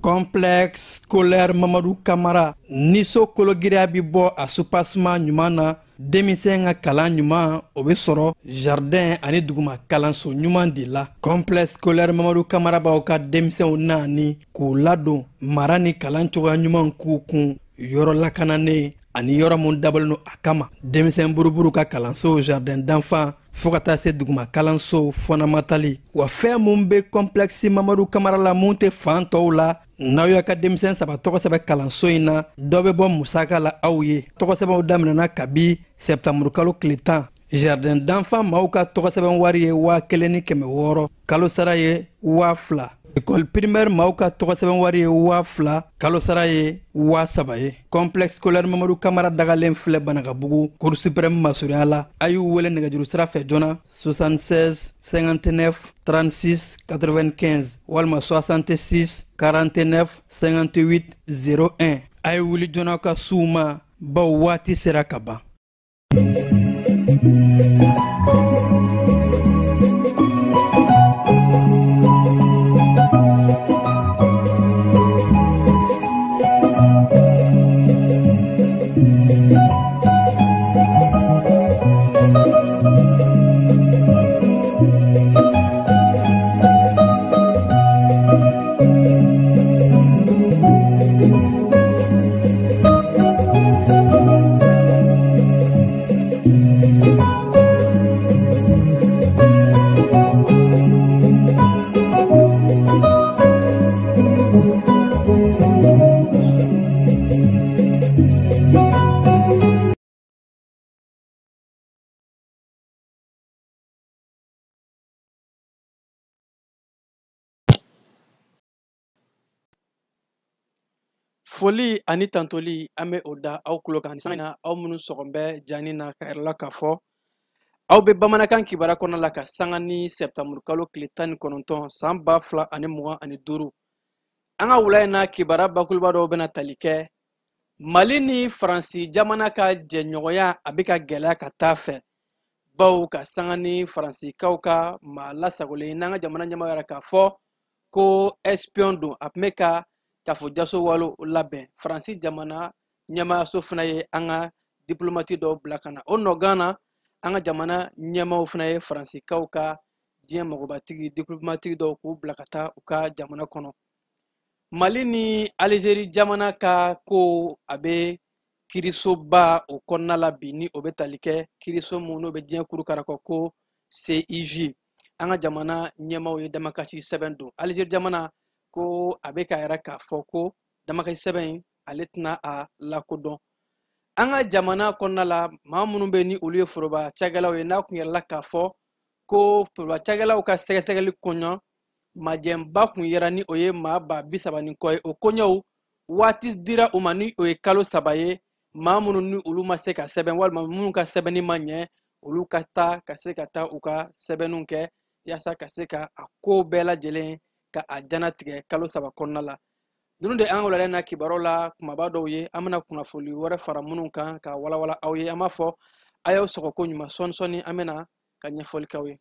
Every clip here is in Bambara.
Complexe scolaire Mamadou Kamara ni so kologiriya bi bɔ a soubassement ɲuman na, denmisɛn ka kalan ɲuman o bɛ sɔrɔ jardin ani duguma kalanso ɲuman de la. Complexe scolaire Mamadou Kamara b'aw ka denmisɛnw naani k'u ladon mara ni kalan cogoya ɲuman k'u kun yɔrɔ lakananen ani yɔrɔ mun dabɔlen don a kama. Denmisɛn buruburu ka kalanso jardin d'enfants fo ka taa se duguma kalanso fondamental. Wa fɛn mun bɛ complexe Mamadou Kamara la mun tɛ fan tɔw la, n'aw y'a ka denmisɛn 3 tɔgɔ sɛbɛn kalanso in na, dɔ bɛ bɔ musaka la aw ye. Tɔgɔ sɛbɛnw daminɛna kabi septembre kalo tile 10. Jardin d'enfants maaw ka tɔgɔ sɛbɛn wari ye 1600, kalo sara ye 2000. École primaire maaw ka tɔgɔ sɛbɛn wari ye 2000, kalo sara ye 3000 ye. Complexe scolaire Mamadou Kamara dagalen filɛ Banakabugu, Cour suprême masurunya la. A y'u wele nɛgɛjuru sira fɛ joona 76 59 36 95 walima 66 49 58 01. A ye wuli joona ka s'u ma, bawo waati sera ka ban. Foli ani tantoli an bɛ o da aw tulo kan san na, aw minnu sɔgɔn bɛ jani na ka yɛrɛ la k'a fɔ aw bɛ bamanankan kibaruya kɔnɔ la ka sanga ni septembre kalo tile 19 san 2025. An ka wula in na kibaruya bakuruba dɔw bɛna tali kɛ Mali ni Faransi jamana ka jɛɲɔgɔnya a bɛ ka gɛlɛya ka taa fɛ, bawo ka sanga ni Faransikaw ka maa lasagolen n'an ka jamana ɲɛmaa yɛrɛ k'a fɔ ko espion don, a tun bɛ ka kafo jaso walo labɛn. Faransi jamana ɲɛmaayaso fana ye an ka diplomati dɔw bila ka na o nɔgan na. An ka jamana ɲɛmaaw fana ye Faransikaw ka diɲɛ magobatigi diplomati dɔw k'u bila ka taa u ka jamana kɔnɔ. Mali ni Algérie jamana ka ko a bɛ kirisoba o kɔnɔna la bi, ni o bɛ tali kɛ kiriso mun n'o bɛ diɲɛ kuru karakɔ ko CIJ. An ka jamana ɲɛmaaw ye damakasi sɛbɛn don Algérie jamana ko a bɛ k'a yɛrɛ k'a fɔ ko damakasi sɛbɛn in ale tɛna a lakodɔn. An ka jamana kɔnɔna la, maa minnu bɛ ni olu ye foroba cakɛlaw ye, n'a kun yɛrɛla k'a fɔ ko foroba cakɛlaw ka sɛgɛsɛgɛli kɔɲɔ majɛnba kun yera ni o ye maa ba bi saba ni kɔ ye. O koɲɛw waati dira u ma ni o ye kalo 3 ye. Maa minnu ni olu ma se ka sɛbɛn walima minnu ka sɛbɛnni ma ɲɛ, olu ka taa ka se ka taa u ka sɛbɛnniw kɛ yaasa ka se ka a ko bɛɛ lajɛlen ka a janatigɛ kalo 3 kɔnɔna la. Ninnu de an ka wulada in na kibaruyaw la kumaba dɔw ye. An bɛna kunnafoli wɛrɛ fara minnu kan ka walawala aw ye. An b'a fɔ a y'aw sɔgɔ ko ɲuman, sɔɔni sɔɔni an bɛna ka ɲɛfɔli k'aw ye.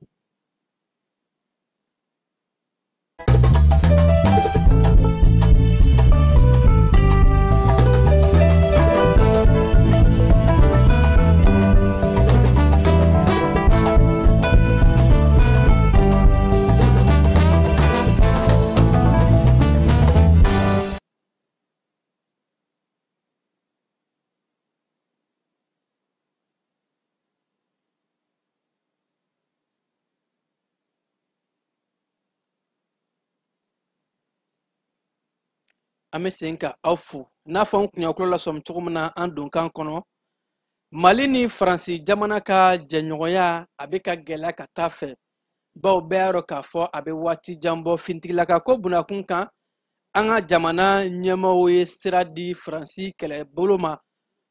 An bɛ segin ka aw fo N'a fɔ n kun y'aw tulo lasɔmi cogo min na an donkan kɔnɔ, Mali ni Faransi jamana ka jɛɲɔgɔnya a bɛ ka gɛlɛya ka taa fɛ, bawo bɛɛ y'a dɔn k'a fɔ a bɛ waati jan bɔ finitigilaka ko bunakun kan. An ka jamana ɲɛmaaw ye sira di Faransi kɛlɛbolo ma,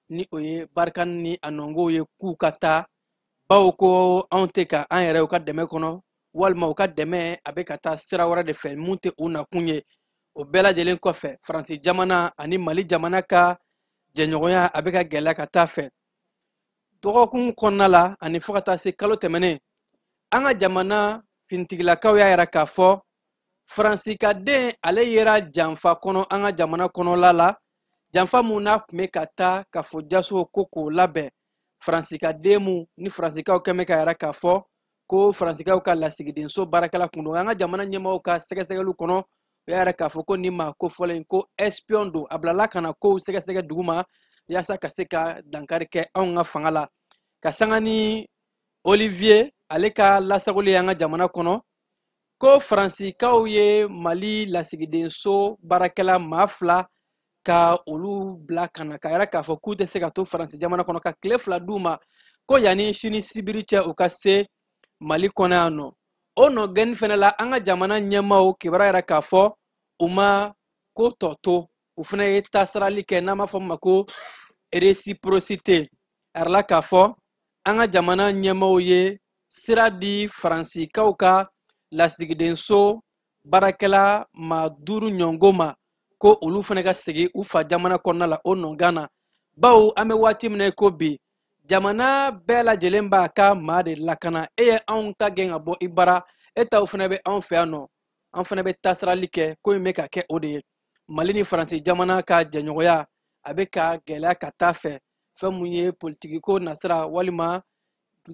ni o ye Barkhane ni a nɔngɔnw ye, k'u ka taa, bawo ko anw tɛ ka an yɛrɛ u ka dɛmɛ kɔnɔ, walima u ka dɛmɛ a bɛ ka taa sira wɛrɛ de fɛ mun tɛ u nakun ye. O bɛɛ lajɛlen kɔfɛ, Faransi jamana ani Mali jamana ka jɛɲɔgɔnya a bɛ ka gɛlɛya ka taa fɛ. Dɔgɔkun kɔnɔna la ani fo ka taa se kalo tɛmɛnen, an ka jamana finitigilakaw y'a yira k'a fɔ Faransi ka den ale yera janfa kɔnɔ an ka jamana kɔnɔla la, janfa mun n'a tun bɛ ka taa k'a fɔ jaso ko k'o labɛn. Faransi ka den mun ni Faransikaw kɛn bɛ k'a yira k'a fɔ ko Faransikaw ka lasigidenso baarakɛla kun don. An ka jamana ɲɛmaaw ka sɛgɛsɛgɛliw kɔnɔ, u y'a yira k'a fɔ ko nin maa kofɔlen ko espion don, a bilala ka na kow sɛgɛsɛgɛ dugu ma yaasa ka se ka dankari kɛ anw ka fanga la. Ka sanga ni Olivier ale ka lasagoli ye an ka jamana kɔnɔ, ko Faransikaw ye Mali lasigidenso baarakɛla maa 2 ka olu bila ka na, k'a yira k'a fɔ k'u tɛ se ka to Faransi jamana kɔnɔ, ka tile 2 d'u ma ko yanni sini sibiri cɛ u ka se Mali kɔnɔ yan nɔ. O nɔ gɛnni fɛnɛ la, an ka jamana ɲɛmaaw kibaruya yira k'a fɔ u ma ko tɔ to, u fɛnɛ ye tasarali kɛ n'an b'a fɔ min ma ko réciprocité. A yirala k'a fɔ an ka jamana ɲɛmaaw ye sira di Faransikaw ka lasigidenso baarakɛla maa 5 ɲɔgɔn ma ko olu fɛnɛ ka segin u fa jamana kɔnɔna la o nɔgan na, bawo an bɛ waati min na i ko bi, jamana bɛɛ lajɛlen b'a ka maa de lakana. E ye anw ta gɛn ka bɔ i bara, e taw fɛnɛ bɛ anw fɛ yan nɔ, an fɛnɛ bɛ tasarali kɛ. Ko in bɛ ka kɛ o de ye. Mali ni Faransi jamana ka jɛɲɔgɔnya a bɛ ka gɛlɛya ka taa fɛ. Fɛn mun ye politikiko nasira walima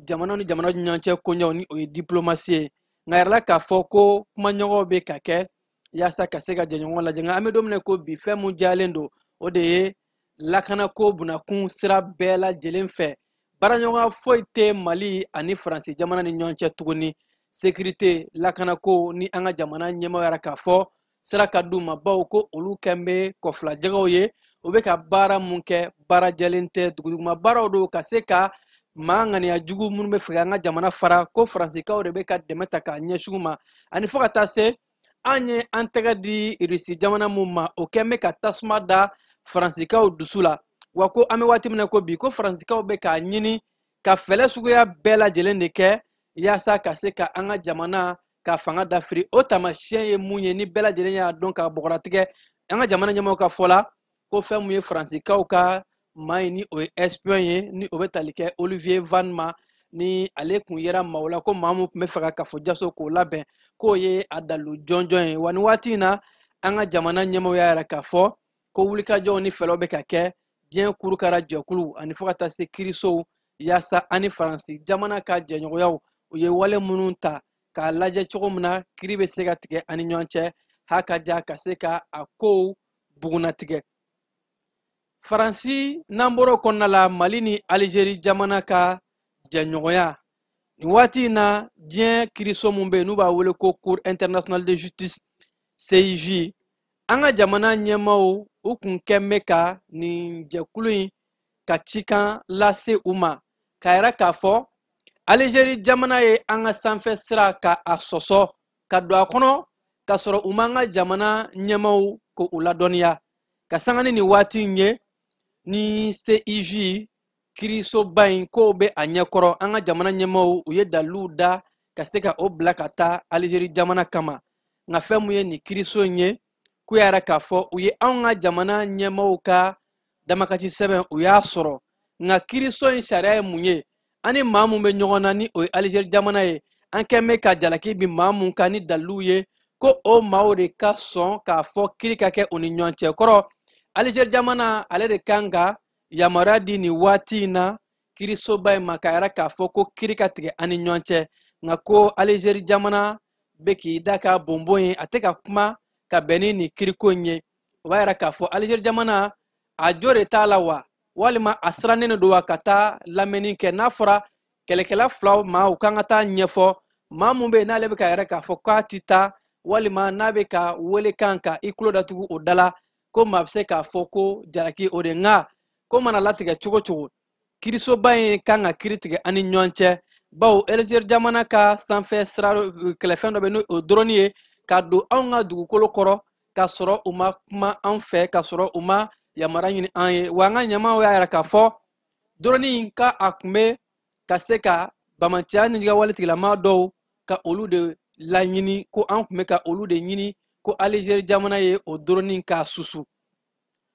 jamana ni jamana ɲɔgɔn cɛ koɲɛw, ni o ye diplomasi ye. Nka a yirala k'a fɔ ko kumaɲɔgɔnw bɛ ka kɛ yaasa ka se ka jɛɲɔgɔn lajɛ. Nka an bɛ don min na ko bi, fɛn mun jɛlen don o de ye lakanako bunakun sira bɛɛ lajɛlen fɛ. Baaraɲɔgɔnya foyi tɛ Mali ani Faransi jamana ni ɲɔgɔn cɛ tuguni. Sécurité, lakanako ni an ka jamana ɲɛmaaw yɛrɛ k'a fɔ sira ka d'u ma, bawo ko olu kɛn bɛ kɔfilajɛgɛw ye. U bɛ ka baara mun kɛ, baara jɛlen tɛ, duguduguma baaraw don ka se ka maa ŋaniya jugu minnu bɛ fɛ an ka jamana fara, ko Faransikaw de bɛ ka dɛmɛ ta k'a ɲɛsin u ma. Ani fo ka taa se an ye an tɛgɛ di Irisi jamana mun ma, o kɛn bɛ ka tasuma da Faransikaw dusu la. Wa ko an bɛ waati min na ko bi, ko Faransikaw bɛ k'a ɲini ka fɛɛrɛ suguya bɛɛ lajɛlen de kɛ yaasa ka se ka an ka jamana ka fanga dafiri. O taamasiyɛn ye mun ye ni bɛɛ lajɛlen y'a dɔn k'a bɔgɔratigɛ an ka jamana ɲɛmaaw ka fɔ la, ko fɛn mun ye Faransikaw ka maa ye, ni o ye espion ye, ni o bɛ tali kɛ Olivier Van ma, ni ale kun yera maaw la ko maa mun tun bɛ fɛ ka kafo jaso k'o labɛn, k'o ye a dalilu jɔnjɔn ye. Wa ni waati in na, an ka jamana ɲɛmaaw y'a yira k'a fɔ ko wulikajɔw ni fɛɛrɛw bɛ ka kɛ diɲɛ kurukara jɛkulu ani fo ka taa se kirisow, yaasa ani Faransi jamana ka jɛɲɔgɔnyaw u ye wale minnu ta k'a lajɛ cogo min na kiri bɛ se ka tigɛ ani ɲɔgɔn cɛ, ha ka ja ka se ka a kow bugunnatigɛ. Faransi n'an bɔra o kɔnɔna la, Mali ni Alizeri jamana ka jɛɲɔgɔnya nin waati in na, diɲɛ kiriso mun bɛ yen n'u b'a wele ko Cour internationale de justice CIJ, an ka jamana ɲɛmaaw u kun kɛn bɛ ka nin jɛkulu in ka cikan lase u ma, k'a yira k'a fɔ Alizeri jamana ye an ka sanfɛ sira ka a sɔsɔ ka don a kɔnɔ k'a sɔrɔ u m'an ka jamana ɲɛmaaw ko u ladɔnniya. Ka sanga ni nin waati in ye, ni CIJ kirisoba in kow bɛ a ɲɛkɔrɔ, an ka jamana ɲɛmaaw u ye daliluw da ka se ka o bila ka taa Alizeri jamana kama. Nka fɛn mun ye nin kiriso in ye, k'u y'a yira k'a fɔ u ye anw ka jamana ɲɛmaaw ka damakasi sɛbɛn u y'a sɔrɔ. Nka kiriso in sariya ye mun ye? An ni maa mun bɛ ɲɔgɔn na ni o ye Alizeri jamana ye, an kɛn bɛ ka jalaki bin maa mun kan ni daliluw ye, ko o maaw de ka sɔn k'a fɔ kiri ka kɛ u ni ɲɔgɔn cɛ. Kɔrɔ Alizeri jamana ale de kan ka yamaruya di nin waati in na kirisoba in ma k'a yira k'a fɔ ko kiri ka tigɛ an ni ɲɔgɔn cɛ. Nka ko Alizeri jamana bɛ k'i da ka bonbon ye, a tɛ ka kuma ka bɛn ni nin kiriko in ye. O b'a yira k'a fɔ Alizeri jamana a jo de t'a la wa, walima a sirannen de don wa ka taa lamɛnni kɛ. N'a fɔra kɛlɛkɛla filaw ma u kan ka taa ɲɛfɔ maa mun bɛ yen n'ale bɛ ka yɛrɛ k'a fɔ k'a ti taa, walima n'a bɛ ka welekan ka i tulo datugu o da la, Ko maa bɛ se k'a fɔ ko jalaki o de, nka ko mana latigɛ cogo cogo, kirisoba in kan ka kiri tigɛ an ni ɲɔgɔn cɛ, bawo Algérie jamana ka sanfɛ sira kɛlɛfɛn dɔ bɛ n'o drone ye ka don anw ka dugukolo kɔrɔ k'a sɔrɔ u ma kuma an fɛ, k'a sɔrɔ u ma yamaruya ɲini an ye. Wa an ka ɲɛmaaw y'a yira k'a fɔ drone in ka a kun bɛ ka se ka bamanciya ni wale tigilama dɔw ka olu de laɲini, ko an kun bɛ ka olu de ɲini, ko Algérie jamana ye o drone in k'a susu.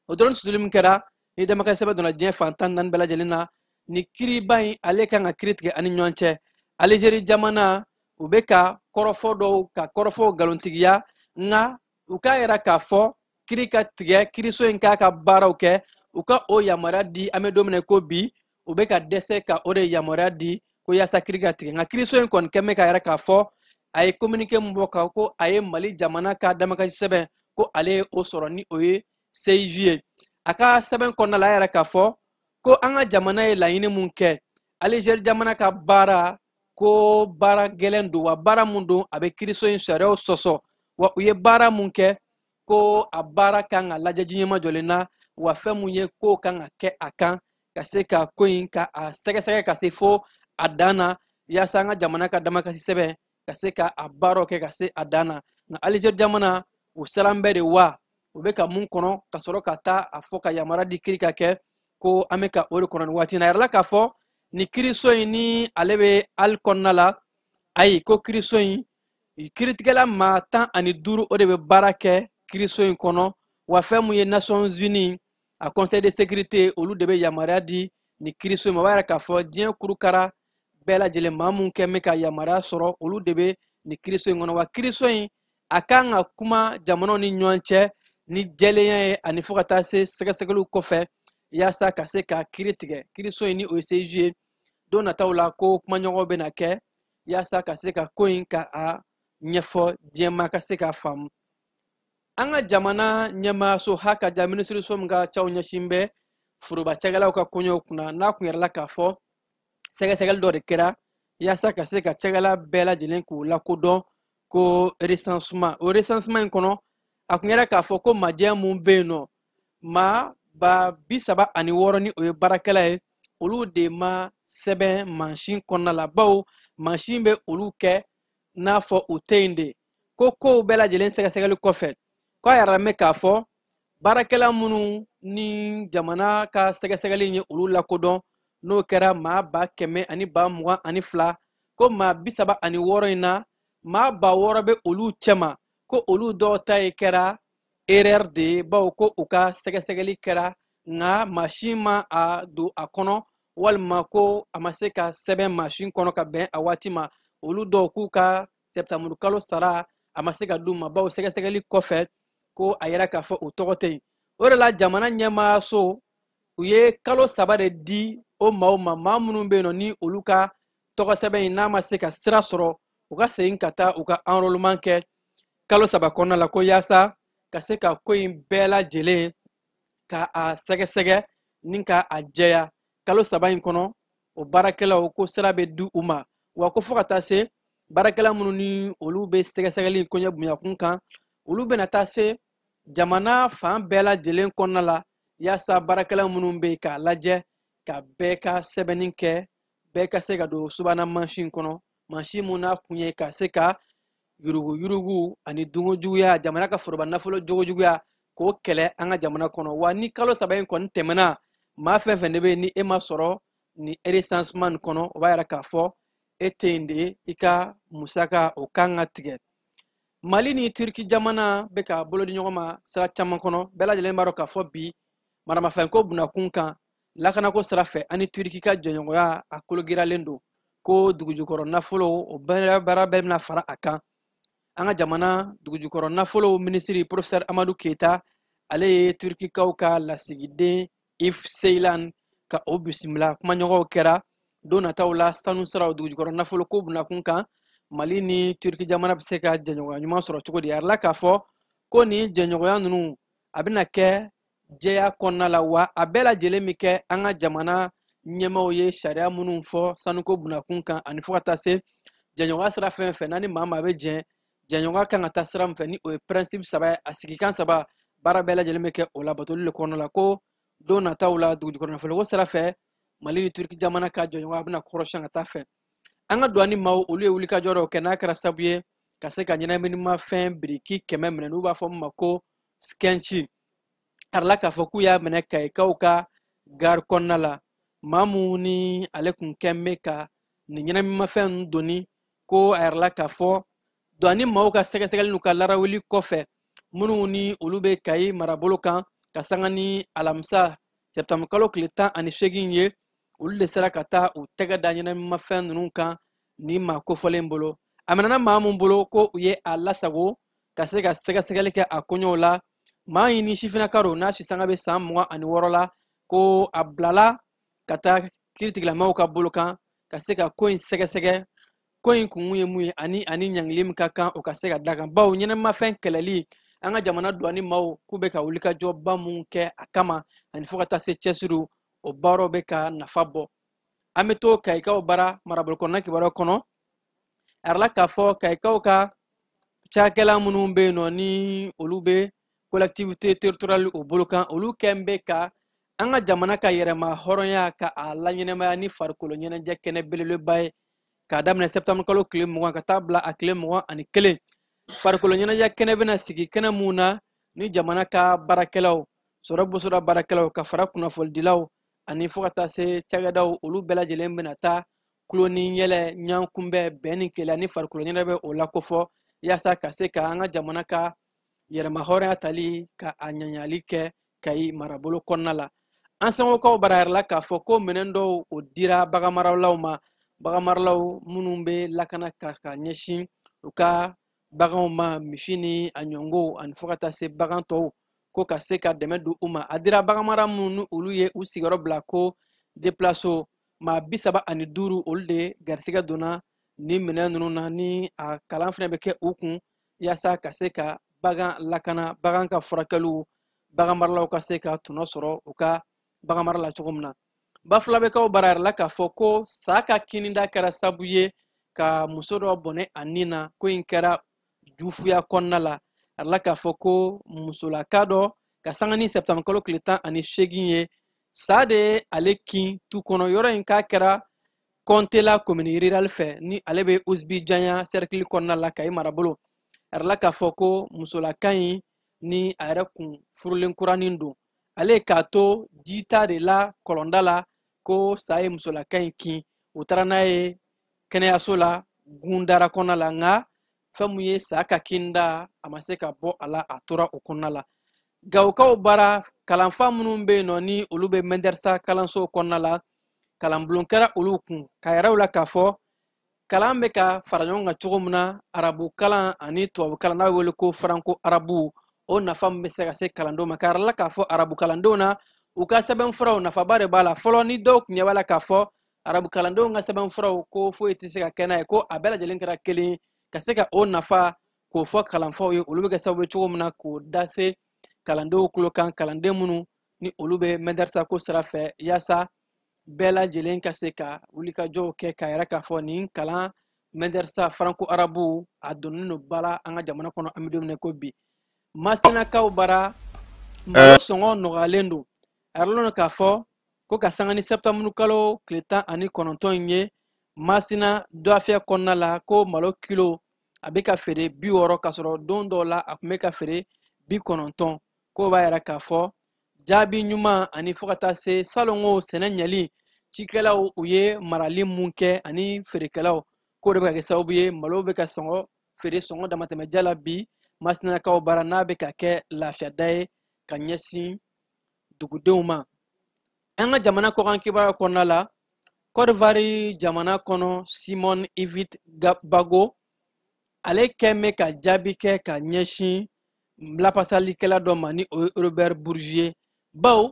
O drone susuli min kɛra ni damakasi sɛbɛn donna diɲɛ fan 14 bɛɛ lajɛlen na, ni kiriba in ale kan ka kiri tigɛ ani ɲɔgɔn cɛ. Algérie jamana u bɛ ka kɔrɔfɔ dɔw ka kɔrɔfɔw nkalontigiya, nka u k'a yira k'a fɔ kiri ka tigɛ, kiriso in k'a ka baaraw kɛ, u ka o yamaruya di. An bɛ don min na ko bi, u bɛ ka dɛsɛ ka o de yamaruya di ko yaasa kiri ka tigɛ. Nka kiriso in kɔni kɛn bɛ k'a yira k'a fɔ a ye communiqué min bɔ ka ko a ye Mali jamana ka damakasi sɛbɛn, ko ale ye o sɔrɔ ni o ye CIJ ye. A ka sɛbɛn kɔnɔna la, a yɛrɛ k'a fɔ ko an ka jamana ye laɲini mun kɛ, Algérie jamana ka baara ko baara gɛlɛn don, wa baara mun don a bɛ kiriso in sariyaw sɔsɔ, wa u ye baara mun kɛ ko a baara kan ka lajɛ jiɲɛma jɔlen na, wa fɛn mun ye ko kan ka kɛ a kan ka se ka ko in ka a sɛgɛsɛgɛ ka se fo a dan na, yaasa an ka jamana ka damakasi sɛbɛn ka se ka a baaraw kɛ ka se a dan na. Nka Algérie jamana u siran bɛ de, wa u bɛ ka mun kɔnɔ ka sɔrɔ ka taa a fɔ ka yamaruya di kiri ka kɛ, ko an bɛ ka o de kɔnɔ nin waati in na. A yɛrɛ la k'a fɔ ni kiriso in ni ale bɛ hali kɔnɔna la, ayi, ko kiriso in kiritigɛla maa 15 o de bɛ baara kɛ kiriso in kɔnɔ, wa fɛn mun ye Nations Unies a Conseil de sécurité olu de bɛ yamaruya di ni kiriso in ma. O b'a yira k'a fɔ diɲɛ kurukara bɛɛ lajɛlen maa mun kɛ bɛ ka yamaruya sɔrɔ, olu de bɛ ni kiriso in kɔnɔ. Wa kiriso in a kan ka kuma jamanaw ni ɲɔgɔn cɛ ni jɛlenya ye, ani fo ka taa se sɛgɛsɛgɛliw kɔfɛ yaasa ka se ka kiri tigɛ. Kiriso in ni o ye CIJ ye, don nataw la ko kumaɲɔgɔnw bɛna kɛ yaasa ka se ka ko in ka a ɲɛfɔ diɲɛmaa ka se k'a faamu. An ka jamana ɲɛmaaso hakaja minisiriso min ka caw ɲɛsin bɛ foroba cakɛlaw ka koɲɛw kunna, n'a kun yɛrɛ la k'a fɔ sɛgɛsɛgɛli dɔ de kɛra yaasa ka se ka cakɛla bɛɛ lajɛlen k'u lakodɔn ko recensement. O recensement in kɔnɔ, a kun yɛrɛ k'a fɔ ko majɛ mun bɛ yen nɔ, maa 36000 ni o ye baarakɛla ye, olu de ma sɛbɛn mansin kɔnɔna la, bawo mansin bɛ olu kɛ n'a fɔ u tɛ yen de. Ko kow bɛɛ lajɛlen sɛgɛsɛgɛli kɔfɛ, k'a yɛrɛ mɛn k'a fɔ baarakɛla minnu ni jamana ka sɛgɛsɛgɛli ye olu lakodɔn, n'o kɛra maa 122 000, ko maa 36 in na, maa 6000 bɛ olu cɛma, ko olu dɔw ta ye kɛra erreur de ye, bawo ko u ka sɛgɛsɛgɛli kɛra nka mansin ma a don a kɔnɔ, walima ko a ma se ka sɛbɛn mansin kɔnɔ ka bɛn a waati ma. Olu dɔw k'u ka sɛptanburu kalo sara a ma se ka d'u ma, bawo sɛgɛsɛgɛli kɔfɛ ko a yɛrɛ k'a fɔ u tɔgɔ tɛ yen. O de la jamana ɲɛmaayaso u ye kalo 3 de di o maaw ma, maa minnu bɛ yen nɔ ni olu ka tɔgɔ sɛbɛn in n'a ma se ka sira sɔrɔ, u ka segin ka taa u ka enrôlement kɛ kalo 3 kɔnɔna la, ko yaasa ka se ka ko in bɛɛ lajɛlen ka a sɛgɛsɛgɛ ni ka a jɛya. Kalo 3 in kɔnɔ, o baarakɛlaw ko sira bɛ di u ma, wa ko fo ka taa se baarakɛla minnu ni olu bɛ sɛgɛsɛgɛli koɲɛ bonyakun kan, olu bɛna taa se jamana fan bɛɛ lajɛlen kɔnɔna la, yaasa baarakɛla minnu bɛ yen k'a lajɛ ka bɛɛ ka sɛbɛnni kɛ, bɛɛ ka se ka don subahana mansin kɔnɔ, mansin mun n'a kun ye ka se ka yuruguyurugu ani dunkojuguya, jamana ka foroba nafolo jogojuguya k'o kɛlɛ an ka jamana kɔnɔ. Wa ni kalo 3 in kɔni tɛmɛna, maa fɛn fɛn de bɛ yen ni e ma sɔrɔ ni recensement nin kɔnɔ, o b'a yira k'a fɔ e tɛ yen de, i ka musaka o kan ka tigɛ. Mali ni Turki jamana bɛ ka bolo di ɲɔgɔn ma sira caman kɔnɔ. Bɛɛ lajɛlen b'a dɔn k'a fɔ bi maramafɛnko bunakun kan, lakanako sira fɛ, ani Turki ka jɛɲɔgɔnya a kologiralen don, ko dugujukɔrɔ nafolo o baara bɛɛ bɛna fara a kan. An ka jamana dugujukɔrɔ nafolo minisiri professeur Amadu Keyita, ale ye Turkikaw ka lasigiden If Ceylan ka o bisimila. Kumaɲɔgɔnw kɛra don nataw la sanu siraw dugujukɔrɔ nafolo ko bunakun kan, Mali ni Turki jamana bɛ se ka jɛɲɔgɔnya ɲuman sɔrɔ cogo di. A yirala k'a fɔ ko nin jɛɲɔgɔnya ninnu a bɛna kɛ jɛya kɔnɔna la, wa a bɛɛ lajɛlen bɛ kɛ an ka jamana ɲɛmaaw ye sariya minnu fɔ sanuko bunakun kan, ani fo ka taa se jɛɲɔgɔnya sira fɛn fɛn n'a ni maa maa bɛ jɛn, jɛɲɔgɔnya kan ka taa sira min fɛ, ni o ye principe 3 ye, a sigikan 3. Baara bɛɛ lajɛlen bɛ kɛ o la batoli le kɔnɔna la. Ko don nataw la dugujukɔrɔ nafoloko sira fɛ, Mali ni Turki jamana ka jɔɲɔgɔnya bɛna kɔrɔsiɲɛ ka taa fɛ. An ka douane maaw, olu ye wulikajɔ dɔw kɛ n'a kɛra sababu ye ka se ka ɲɛnaminimafɛn biriki 100 minɛ, n'u b'a fɔ min ma ko skɛnci. A la k'a fɔ k'u y'a minɛ Kayikaw ka gari kɔnɔna la. Maa mun ni ale kun kɛn bɛ ka nin ɲɛnaminimafɛn ninnu doni, ko a yɛrɛ la k'a fɔ douane maaw ka sɛgɛsɛgɛli n'u ka larawuli kɔfɛ, minnu ni olu bɛ Kayi marabolo kan, ka sanga ni alamisa sɛptanburu kalo tile 18 ye, olu de sera ka taa u tɛgɛ da ɲɛnaminimafɛn ninnu kan ni maa kofɔlen bolo. A minɛna maa mun bolo, ko u ye a lasago ka se ka sɛgɛsɛgɛli kɛ a koɲɛw la. Maa in ni sifinnaka don, n'a sisanga bɛ san 26 la, ko a bilala ka taa kiiritigilamaw ka bolo kan ka se ka ko in sɛgɛsɛgɛ. Ko in kun ye mun ye ani ɲangili min ka kan, o ka se ka da kan, bawo ɲɛnamafɛn kɛlɛli, an ka jamana douane maaw k'u bɛ ka wulikajɔba mun kɛ a kama ani fo ka taa se cɛsiriw, o baaraw bɛ ka nafa bɔ. An bɛ to Kayikaw bara marabolo kɔnɔna kibaruyaw kɔnɔ. A yɛrɛ la k'a fɔ Kayikaw ka cakɛla minnu bɛ yen nɔ, ni olu bɛ collectivité territoriale o bolo kan, olu kɛn bɛ ka an ka jamana ka yɛrɛma hɔrɔnya ka a laɲɛnɛmaya ni farikolo ɲɛnajɛ kɛnɛ belebeleba ye, k'a daminɛ sɛptanburu kalo tile 20 ka taa bila a tile 21. Farikolo ɲɛnajɛ kɛnɛ bɛna sigi kɛnɛ mun na, ni jamana ka baarakɛlaw, sɔrɔ bosoda baarakɛlaw, ka fara kunnafonidilaw ani fo ka taa se cakɛdaw, olu bɛɛ lajɛlen bɛna taa tulo ni yɛlɛ, ɲɔgɔnkunbɛn, bɛn ni kelenya ni farikolo ɲɛnajɛ bɛ o la kofɔ, yaasa ka se ka an ka jamana ka yɛrɛma hɔrɔnya tali ka a ɲaɲali kɛ Kayi marabolo kɔnɔna la. An Sangokaw bara yɛrɛ la k'a fɔ ko minɛn dɔw o dira baganmaralaw ma, baganmaralaw minnu bɛ lakana ka ɲɛsin u ka baganw ma, misi ni a ɲɔngow ani fo ka taa se bagan tɔw, ko ka se ka dɛmɛ don u ma. A dira baganmara minnu ni olu ye u sigiyɔrɔ bila ko déplaceau, maa 35, olu de garisɛgɛ donna ni minɛn ninnu na, ni a kalan fana bɛ kɛ u kun yaasa ka se ka bagan lakana, bagan ka furakɛliw, baganmaralaw ka se ka tɔnɔ sɔrɔ u ka baganmara la cogo min na. Bafulabɛkaw bara yɛrɛ la k'a fɔ ko sa ka kininda kɛra sababu ye ka muso dɔ bɔnɛ a nin na. Ko in kɛra jufuya kɔnɔna la. A la k'a fɔ ko musolaka dɔ, ka sanga ni sɛptanburu kalo tile 18 ye, sa de ye ale kin tu kɔnɔ. Yɔrɔ in k'a kɛra Kɔntela commune rurale fɛ, ni ale bɛ Usbi Janya cercle kɔnɔna la Kayi marabolo. A la k'a fɔ ko musolaka in ni a yɛrɛ kun furulen kuranin don, ale k'a to jita de la kɔlɔnda la, ko sa ye musolaka in kin. U taara n'a ye kɛnɛyaso la Gundara kɔnɔna la, nka fɛn mun ye sa ka kinda, a ma se ka bɔ a la, a tora o kɔnɔna la. Gawokaw bara kalanfa minnu bɛ yen nɔ, ni olu bɛ mɛndɛrisa kalanso kɔnɔna la, kalanbulon kɛra olu kun, ka yɛrɛw la k'a fɔ kalan bɛ ka fara ɲɔgɔn kan cogo min na, arabu kalan ani tubabu kalan, n'a bɛ wele ko franco arabu, o nafa min bɛ se ka se kalandenw ma. Ka yɛrɛ la k'a fɔ arabu kalandenw na, u ka sɛbɛnfuraw nafaba de b'a la. Fɔlɔ, ni dɔw tun ɲɛ b'a la k'a fɔ arabu kalandenw ka sɛbɛnfuraw ko foyi tɛ se ka kɛ n'a ye, ko a bɛɛ lajɛlen kɛra kelen, ka se ka o nafa k'o fɔ kalanfaw ye, olu bɛ kɛ sababu ye cogo min na k'o da se kalandenw tulo kan, kalanden minnu ni olu bɛ mɛdarisa ko sira fɛ, yaasa bɛɛ lajɛlen ka se ka wulikajɔw kɛ k'a yɛrɛ k'a fɔ nin kalan mɛdarisa franco arabu a donnen don ba la an ka jamana kɔnɔ. An bɛ don min na ko bi, Masinakaw bara malo sɔngɔ nɔgɔyalen don. A yɛrɛ lɔn k'a fɔ ko ka sanga ni sɛptanburu kalo tile 19 in ye, Masina dɔafiyɛ kɔnɔna la, ko malo kilo a bɛ ka feere 60, k'a sɔrɔ don dɔw la a tun bɛ ka feere 90. K'o b'a yira k'a fɔ jaabi ɲuman ani fo ka taa se salongo sɛnɛ ɲɛli, cikɛlaw u ye marali mun kɛ ani feerekɛlaw, k'o de bɛ ka kɛ sababu ye malo bɛ ka sɔngɔ feere sɔngɔ damatɛmɛja la bi Masinakaw bara, n'a bɛ ka kɛ lafiyada ye ka ɲɛsin dugudenw ma. An ka jamana kɔkan kibaruya kɔnɔna la, Côte d'Ivoire jamana kɔnɔ, Simon Yvette Bago, ale kɛn bɛ ka jaabi kɛ ka ɲɛsin lapasalikɛla dɔ ma, ni o ye Robert Bourgier, bawo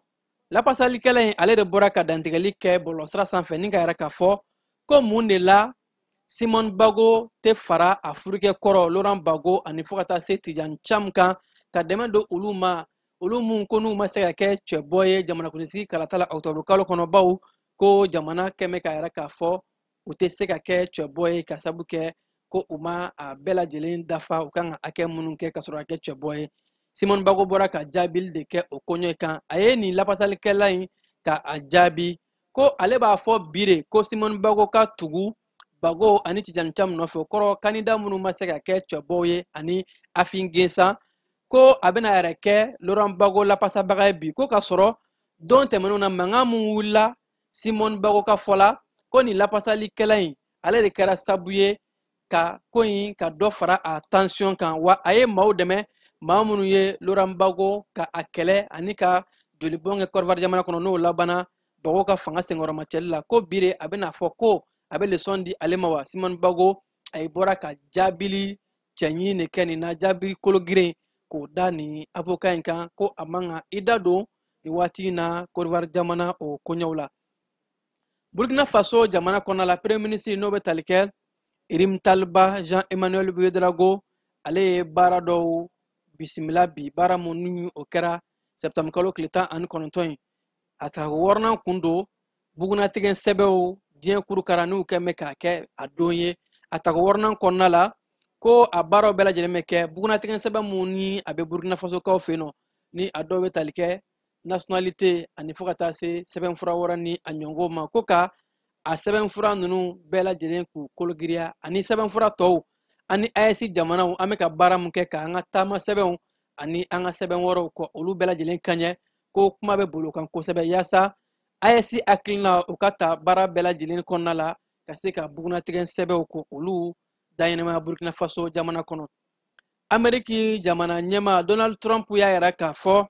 lapasalikɛla in, ale de bɔra ka dantigɛli kɛ bɔlɔlɔsira sanfɛ ni ka yɛrɛ k'a fɔ ko mun de la Simon Bago tɛ fara a furukɛ kɔrɔ Laurent Bago ani fo ka taa se Tidiane Thiam kan, ka dɛmɛ don olu ma, olu mun ko n'u ma se ka kɛ cɛbɔ ye jamanakuntigi kalata la octobre kalo kɔnɔ, bawo ko jamana kɛn bɛ ka yɛrɛ k'a fɔ u tɛ se ka kɛ cɛbɔ ye ka sabu kɛ ko u ma a bɛɛ lajɛlen dafa u kan ka hakɛ minnu kɛ ka sɔrɔ ka kɛ cɛbɔ ye. Simone Gbagbo bɔra ka jaabili de kɛ o koɲɛ kan. A ye nin lapasalikɛla in ka a jaabi ko ale b'a fɔ bi de ko Simone Gbagbo ka tugu Gbagbo ani Tidjane Thiam nɔfɛ, o kɔrɔ kandida minnu ma se ka kɛ cɛbɔw ye ani Affi N'Guessan, ko a bɛna yɛrɛ kɛ Laurent Gbagbo lapasabaga ye bi, ko k'a sɔrɔ don tɛmɛnenw na mankan mun wulila Simone Gbagbo ka fɔ la ko nin lapasalikɛla in ale de kɛra sabu ye ka ko in ka dɔ fara a tension kan, wa a ye maaw dɛmɛ, maa minnu ye Laurent Gbagbo ka a kɛlɛ ani ka jolibɔn kɛ Côte d'Ivoire jamana kɔnɔ, n'o labanna Gbagbo ka fanga senkɔrɔmacɛli la, ko bi de a bɛna fɔ ko a bɛ leçon di ale ma wa. Simone Gbagbo a ye bɔra ka jaabili cɛɲi de kɛ nin na, jaabi kologirin k'o da nin avocat in kan, ko a man kan i da don nin waati in na Côte d'Ivoire jamana o koɲɛw la. Burkina Faso jamana kɔnɔna la, premier ministre n'o bɛ tali kɛ Rimtalba Jean Emmanuel Ouedraogo, ale ye baara dɔw bisimila bi, baara mun ni o kɛra septembre kalo tile 19 ye. A ta wɔɔrɔnan kun don bugunatigɛ sɛbɛnw diɲɛ kurukara n'u kɛn bɛ k'a kɛ a don ye. A ta wɔɔrɔnan kɔnɔna la ko a baaraw bɛɛ lajɛlen bɛ kɛ bugunatigɛ sɛbɛn mun ni a bɛ Burkina Faso kaw fɛ yen nɔ, ni a dɔw bɛ tali kɛ nationalité ani fo ka taa se sɛbɛnfura wɛrɛ ni a ɲɔgɔnw ma, ko ka a sɛbɛnfura ninnu bɛɛ lajɛlen k'u kologiriya ani sɛbɛnfura tɔw ani AES jamanaw an bɛ ka baara mun kɛ k'an ka taama sɛbɛnw ani an ka sɛbɛn wɛrɛw kɔ olu bɛɛ lajɛlen kaɲɛ, ko kuma bɛ bolo kan kosɛbɛ yaasa AES hakilina u ka ta baara bɛɛ lajɛlen kɔnɔna la ka se ka bugunatigɛ sɛbɛnw ko olu daɲɛnɛmaya Burkina Faso jamana kɔnɔ. Ameriki jamana ɲɛmaa Donald Trump y'a yira k'a fɔ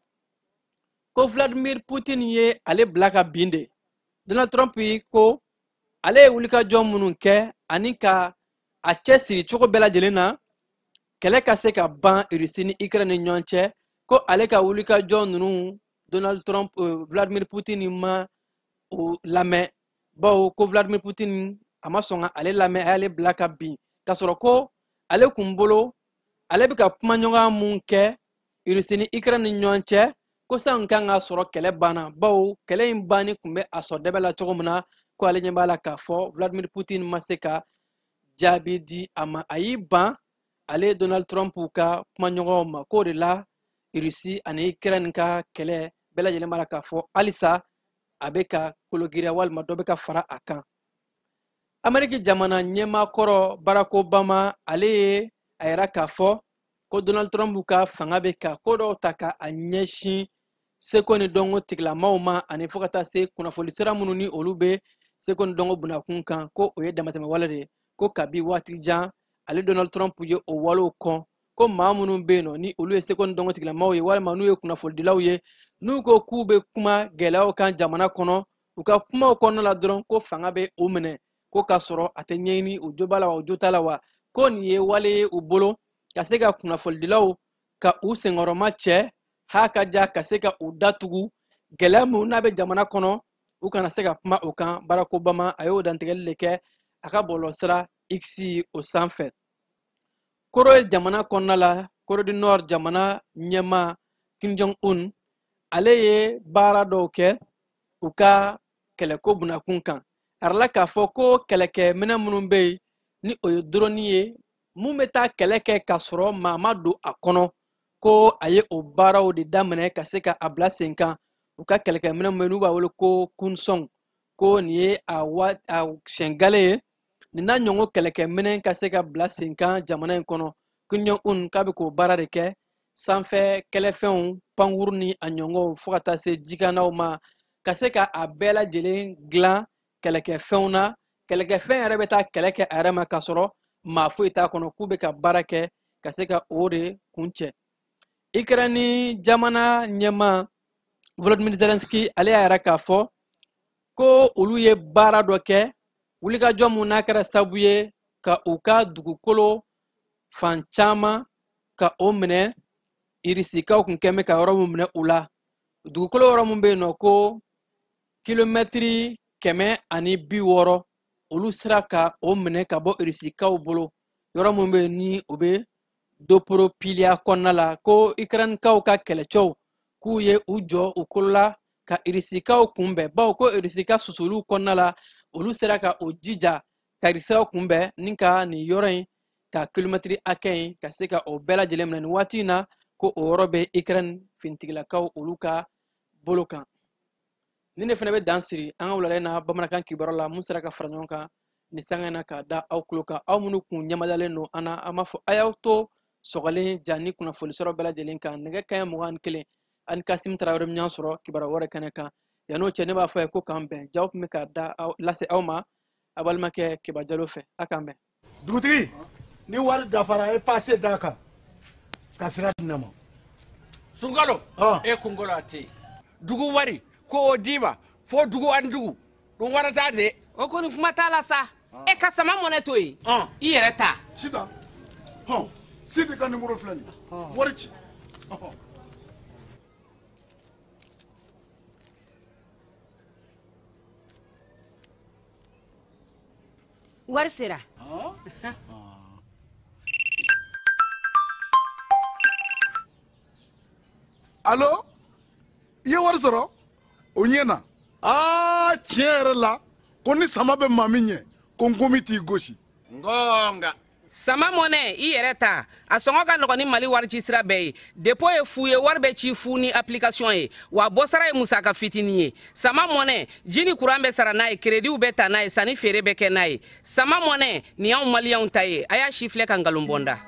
ko Vladimir Putin ye ale bila ka bin de. Donald Trump ko ale ye wulikajɔ minnu kɛ ani ka a cɛsiri cogo bɛɛ lajɛlen na kɛlɛ ka se ka ban Russie ni Ukraine ni ɲɔgɔn cɛ, ko ale ka wulikajɔ ninnu Donald Trump, Vladimir Putin ma o lamɛn, bawo ko Vladimir Putin a ma sɔn ka ale lamɛn, a y'ale bila ka bin, k'a sɔrɔ ko ale kun bolo ale bɛ ka kumaɲɔgɔnya mun kɛ Russie ni Ukraine ni ɲɔgɔn cɛ, ko san kan ka sɔrɔ kɛlɛ banna, bawo kɛlɛ in banni kun bɛ a sɔrɔ dɛbɛ la cogo min na, ko ale ɲɛ b'a la k'a fɔ Vladimir Putin ma se ka jaabi di a ma, a y'i ban ale Donald Trump ka kumaɲɔgɔnw ma, k'o de la Russie ani Ukraine ka kɛlɛ bɛɛ lajɛlen b'a la k'a fɔ halisa a bɛ ka kologiriya walima dɔ bɛ ka fara a kan. Ameriki jamana ɲɛmaa kɔrɔ Barack Obama ale ye a yira k'a fɔ ko Donald Trump ka fanga bɛ ka ko dɔw ta ka a ɲɛsin seko ni dɔnko tigilamaw ma ani fo ka taa se kunnafoni sira minnu ni olu bɛ seko ni dɔnko bunakun kan, ko o ye damatɛmɛ wale de ye, ko kabi waati jan ale Donald Trump ye o walew kɔn, ko maa minnu bɛ yen nɔ ni olu ye seko ni dɔnko tigilamaw ye walima n'u ye kunnafonidilaw ye, n'u ko k'u bɛ kuma gɛlɛyaw kan jamana kɔnɔ, u ka kumaw kɔnɔna la dɔrɔn ko fanga bɛ u minɛ, ko k'a sɔrɔ a tɛ ɲɛɲini u jo b'a la wa u jo t'a la wa, ko nin ye wale ye u bolo ka se ka kunnafonidilaw ka u senkɔrɔma cɛ ha ka ja ka se ka u datugu gɛlɛya minnu n'a bɛ jamana kɔnɔ u kana se ka kuma o kan. Barack Obama a y'o dantigɛli de kɛ a ka bɔlɔlɔsira X o sanfɛ. Corée jamana kɔnɔna la, Corée du Nord jamana ɲɛmaa Kim Jong Un ale ye baara dɔw kɛ u ka kɛlɛko bunakun kan. A yirala k'a fɔ ko kɛlɛkɛminɛn minnu bɛ yen ni o ye drone ye mun bɛ taa kɛlɛ kɛ k'a sɔrɔ maa ma don a kɔnɔ, ko a ye o baaraw de daminɛ ka se ka a bila sen kan. U ka kɛlɛkɛminɛn min bɛ yen n'u b'a wele ko Kunsong, ko nin ye a wa a siɲɛ ye nin n'a ɲɔgɔn kɛlɛkɛminɛn ka se ka bila sen kan jamana in kɔnɔ. Kim Jong Un k'a bɛ k'o baara de kɛ sanfɛ kɛlɛfɛnw, pankuru ni a ɲɔgɔnw fo ka taa se jikanaw ma, ka se ka a bɛɛ lajɛlen dilan kɛlɛkɛfɛnw na. Kɛlɛkɛfɛn yɛrɛ bɛ taa kɛlɛ kɛ a yɛrɛ ma k'a sɔrɔ maa foyi t'a kɔnɔ, k'u bɛ ka baara kɛ ka se ka o de kuncɛ. Ukraine jamana ɲɛmaa Volodymyr Zelensky ale y'a yira k'a fɔ ko olu ye baara dɔ kɛ wulikajɔ mun n'a kɛra sababu ye ka u ka dugukolo fan caman ka o minɛ Irisikaw kun kɛn bɛ ka yɔrɔ mun minɛ u la. Dugukolo yɔrɔ mun bɛ yen nɔ ko kilomɛtiri 160, olu sera ka o minɛ ka bɔ Irisikaw bolo, yɔrɔ mun bɛ yen ni o bɛ Doporopilia kɔnɔna la, ko Ukrainekaw ka kɛlɛcɛw k'u ye u jɔ u kolo la ka Irisikaw kunbɛn, bawo ko Irisika susuluw kɔnɔna la olu sera ka o jija ka Irisikaw kunbɛn ni ka nin yɔrɔ in ka kilomɛtiri hakɛ in ka se ka o bɛɛ lajɛlen minɛ. Nin waati in na Ko o yɔrɔ bɛ Ukraine finitigilakaw olu ka bolo kan. Nin de fana bɛ dan siri an ka wulada in na bamanankan kibaru la mun sera ka fara ɲɔgɔn kan nin sanga in na k'a da aw tulo kan. Aw minnu kun ɲɛmadalen don an na, an b'a fɔ a y'aw to sɔgɔlen ja ni kunnafoni sɔrɔ bɛɛ lajɛlen kan. Nɛgɛ kanɲɛ 21 ani Kasimu Tarawele bɛ ɲɔgɔn sɔrɔ kibaru wɛrɛ kɛnɛ kan. Yan'o cɛ, ne b'a fɔ a ye ko k'an bɛn. Jaw tun bɛ k'a da aw lase aw ma a balimakɛ Keba Jalo fɛ. A k'an bɛn. Dugutigi, ni wari dafara, e passe d'a kan ka sira di ne ma. Sunkalo, e kunkolo a tɛ yen. Dugu wari ko o d'i ma fo dugu ani dugu dun wara t'a de. O kɔni kuma t'a la sa. E ka sama mɔnɛ to yen, i yɛrɛ ta. Sitan, hɔn, Sidi ka nimoro filɛ nin ye, wari ci. Wari sera. Alo, i ye wari sɔrɔ? O ɲɛ na. Aa, tiɲɛ yɛrɛ la, ko ni sama bɛ maa min ɲɛ, ko nkomi t'i gosi. Ngonga. Sama mɔnɛ, i yɛrɛ ta, a sɔngɔ ka nɔgɔn ni Mali wari ci sira bɛɛ ye. Dépôt ye fu ye, wari bɛ ci fu ni application ye, wa bɔsara ye musaka fitinin ye. Sama mɔnɛ, ji ni kuran bɛ sara n'a ye, créditw bɛ ta n'a ye, sanni feere bɛ kɛ n'a ye. Sama mɔnɛ, nin y'anw maliyɛnw ta ye. A y'a si filɛ ka nkalon bɔnda.